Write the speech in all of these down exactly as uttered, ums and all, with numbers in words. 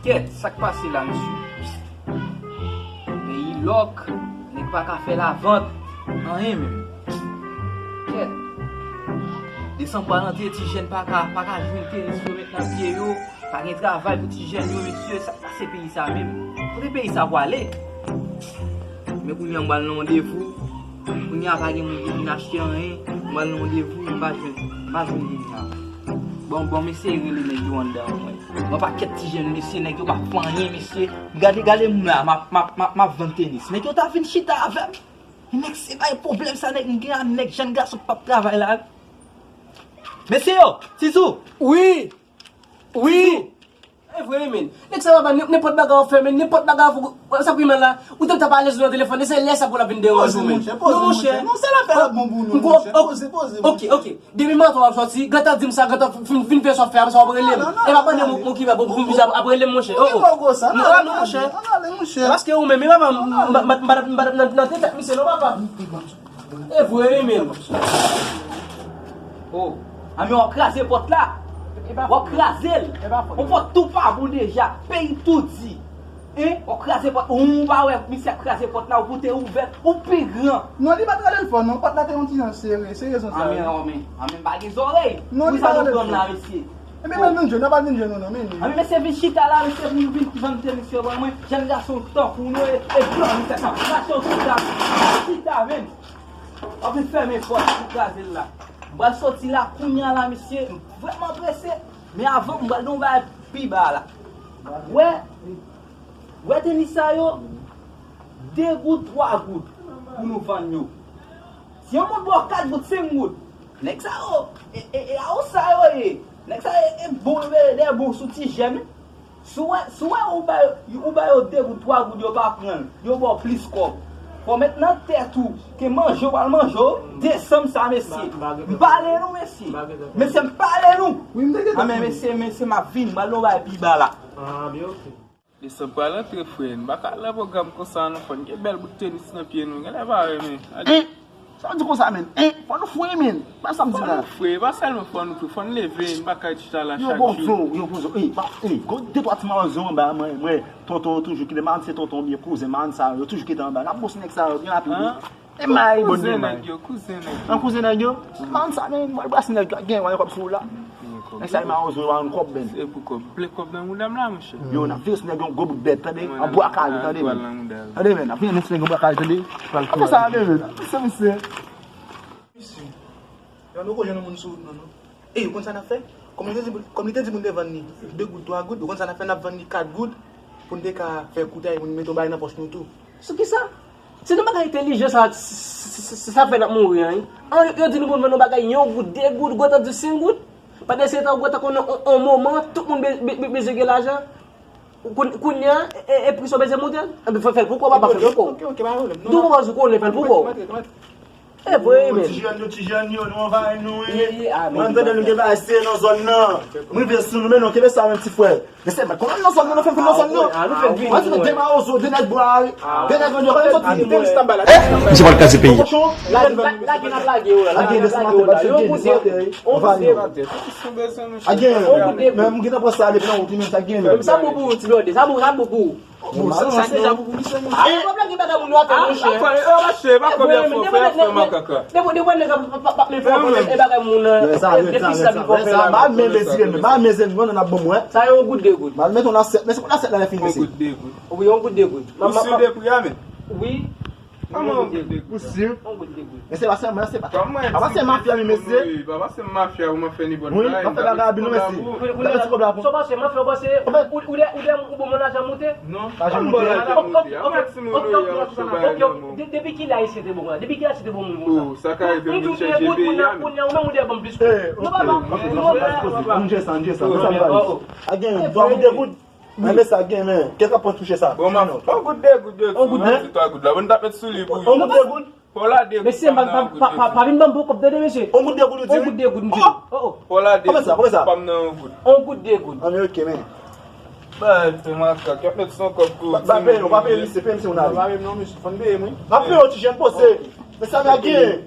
Kèt, sa k pase la, mesye? Peyi lòk, nèg pa ka fè lavant, anyen menm. Kèt. Desanm pral antre, ti jèn pa ka, pa ka jwenn tenis yo met nan pye yo. Pa gen travay pou ti jèn yo, mesye, sa k pase peyi sa menm? Kote peyi sa pwale? Men kounye a m pral nan randevou. Kounye a pa gen moun ki vin achte anyen. M pral nan randevou, m pa jwenn, m pa jwenn moun nan. Bon, bon, m eseye rele nèg yo anndan an mwen. Mwen pakèt ti jèn, mesye, nèg yo pa fè anyen, mesye. Gade, gade moun la, m ap, m ap, m ap, m ap vann tenis. Nèg yo ta vin chita avè m. Nèg se bay pwoblèm sa, nèg, m gen a nèg jèn gason k p ap travay la. Mesye yo, Tizou! Wi! Wi! E vre, men. Nèg sa papa, nenpòt bagay w fè, men, nenpòt bagay w fè, sa pi mal la. Ou te tap alèz nan telefòn, e se lè sa pou l ap vin deranje w, men. Poze, monchè, poze, monchè. Non, se la fè la bon pou nou, monchè. Poze, poze, monchè. Ok, ok. Depi maten w ap sòti, gentan di m sa, gentan fin, fin fè sa w ap fè, apre sa w ap rele m. E pa mande m, m okipe, bon, bon, ap rele m, monchè. Oh, oh. Non, non, monchè. Paske ou menm, e papa, m pa t nan tèt misye, non, papa. E vre, wi, men. Oh, a men w ap kraze pòt la. W ap kraze l. Yon pòt tou pa bon deja. Peyi tou di. Hein? W ap kraze pòt. Ou pa wè misye ap kraze pòt la, ou pou te ouvè l, ou pi gran. Non, li pa t rale l fò, non. Pòt la te yon ti jan sere. Se rezon sa. Amen, amen. Amen, pa gen zòrèy. Non, li pa rale l fò. Pou sa nou pran la, mesye. Ebyen, men nou jwenn, nou pa vin jwenn nou, non, men. Amen, mesye, vin chita la, mesye, pou nou vin vann tenis yo ban mwen. Jèn gason tankou nou, e, e blan, misye k ap mache sou tab. Chita, men. W ap vin fèmen pòt pou kraze l la. M pral soti la kounye a la, mesye. M vrèman prese. Men avan, m pral di yon bagay pi ba la. Wè, wè tenis sa yo, de goud, twa goud pou nou vann yo. Si yon moun ba w kat goud, senk goud, nèg sa yo, e, e, e a ou sa yo ye. Nèg sa yo, e, e bon, e, e bon sou ti jèn, wi. Si w wè, si w wè ou ba yo, ou ba yo de goud, twa goud, yo pa pran l, yo ba w plis kòb. Fò w met nan tèt ou ke manje w pral manje w, desanm sa, mesye. M pale nou, mesye. Mesye, m pale nou. Wi, m te gentan. A, men, mesye, mesye, m ap vin, m pral nan yon bagay pi ba la. Ah, byen, ok. Desanm pral antre, frè. Nou pa ka al nan pwogram konsa, non, frè. N gen bèl bout tenis nan pye nou. Genlè pa wè, men. Sa w di konsa, men? Hein? Fò nou fre, men. Ba sa m di la. Fò nou fre, pa sèlman fò nou fre, fò n leve, n pa ka chita la chak jou. Yo poze w, yo poze w. Ey, pa, ey, gon de twa ti mawozo anba, mwen, mwen, tonton yo toujou kite, m pa konn si se tonton oubyen kouzen, m pa konn sa, yo toujou kite anba. N ap bwose nèg sa yo byen rapid, wi. E may, bon, kouzen nèg yo, kouzen nèg yo. An kouzen nèg yo? M pa konn sa, men, m pral bwose nèg yo, gen, wè, kòb sou la. Nèg sa yo mawozo, yo pa konn kòb, men. Se pou kòb. Vle kòb nan mouda m la, monchè. Yo, n ap vire sou nèg yo gwo bout bèt, tande? An bwa kale, tande, men. Tande, men, n ap vire sou nèg yo bwa kale, tande? An fè sa, tande, men. Ap fè sa, mesye. Mesye, yo, nou ko jwenn moun sou wout, non, non. Ey, ou konn sa n ap fè? Kòm li te di, kòm li te di moun te vann li de goud, twa goud, ou konn sa n ap fè? N ap vann li kat goud pou n te ka fè koutay, pou n mete yon bagay nan pòch nou tou. Sou ki sa? Se nan bagay entèlijan sa, sa, sa, sa fè n ap mouri an, wi. An, yo di nou pou n vann yon bagay yon goud, de goud, gwo tan di senk goud. Pandan se tan, gwo tan konnen on, on moman, tout moun be-, be-, be-, bezwen gen lajan. Koun-, kounye a, e, e, e pri sa w bezwen moute? Anben, fè, fè l pou kò w, papa, fè l pou kò w. Ok, ok, pa pwoblèm. Di w papa, di w konnen, fè l pou kò w. E vre, men. Ti jèn yo, ti jèn yo, nou anvayi nou, wi. Mwen tande nou gen bagay serye nan zòn nan. M rive sou nou, men non, kenbe sa, men ti frè. Men se mwen, kòman nan zòn nan, nou fè vin nan zòn nan? Mwen di nou, de mawozo, de nèg bwa, wi. De nèg rann yo, kòman sòti? Misye pral kraze peyi a. Lage, lage, n ap lage yo la, lage, lage yo la. Yon goud, yon goud. Agen, men m gentan pran sa depi nan wout li menm, sa gen menm. Sa bon pou ou, ti blòde, sa bon, sa bon pou ou. Bon, sa, sa deja pou, pou misye, monchè. Ah, pa blage bagay moun yo atè, monchè. Depi, depi nèg ap, ap, ap, ap fè makaka. Depi, depi nèg ap, ap, ap, ap fè yon pwoblèm, e bagay moun nan, depi sa li fè la. Mal men mezi, mal mezi, nou nan ap bon mwen. Sa yon goud, de goud. Mal met yon asyèt, men se pou asyèt la, lè fini, mesye. Yon goud, de goud. Wi, yon goud, de goud. Ou si de pri a, men? Wi. Kòman yon goud, de goud? Ou si? Yon goud, de goud. Men se pa sèlman, se pa, pa, pa se mafya, wi, mesye. Papa se mafya, ou man fè nenpòt bagay. Wi, pa fè bagay abi non, mesye. Gade ti kòb la pou. Sa w panse, mafya, w panse ou, ou, ou, ou bon moun lajan moute? Non, pa janm moute. Lajan moute. Ou mèt si moun yo, yo, yo, yo, yo, depi kilè Ayisyen te bon konsa? Depi kilè Ayisyen te bon moun konsa? Oh, sa ka rive moun chèche peyi a, men. Kounye a, ou menm ou dwe ban m plis. Eh, non, papa. Ann jwe sa, ann jwe sa. Sa m ba li. A gen, twa goud, de goud. Mwen, men sa gen, men. Kèk ap pran touche sa. Bon, m ap, on goud, de goud, de goud. On goud, de? Twa goud la. Bon, n t ap met sou li pou yo. On goud, de goud. Fò w la de goud. Mesye, pa, pa, pa, pa vin ban m pokòp tande, mesye. On goud, de goud, ou di. On goud, de goud, m di. Oh, oh. Fò w la de goud. Kòman sa, kòman sa? Pa m nan on goud. On goud, de goud. An, men, ok, men. Bay, fè makak. Y ap met son kòb tou. Pa, pa peye, pa peye, misye, peye, misye, moun ale. Pa peye, non, mesye, fò n peye, wi. Pa peye, ti jèn, poze. Men sa, men, gen.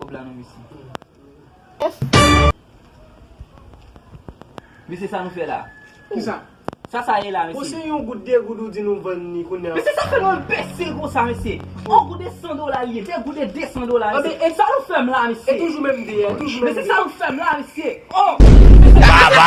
kòb la non, mesye. Mesye, sa nou fè la? Kisa? Sa sa ye la, mesye? Bon, se yon goud, de goud ou di nou vann li kounye a. Mesye, sa fè nou bese l konsa, mesye? On goud e san dola li ye, de goud e de san dola, mesye. Sa nou fè m la, mesye? E toujou menm de a, toujou menm de a. Mesye, sa nou fè m la, mesye? Oh! Baba!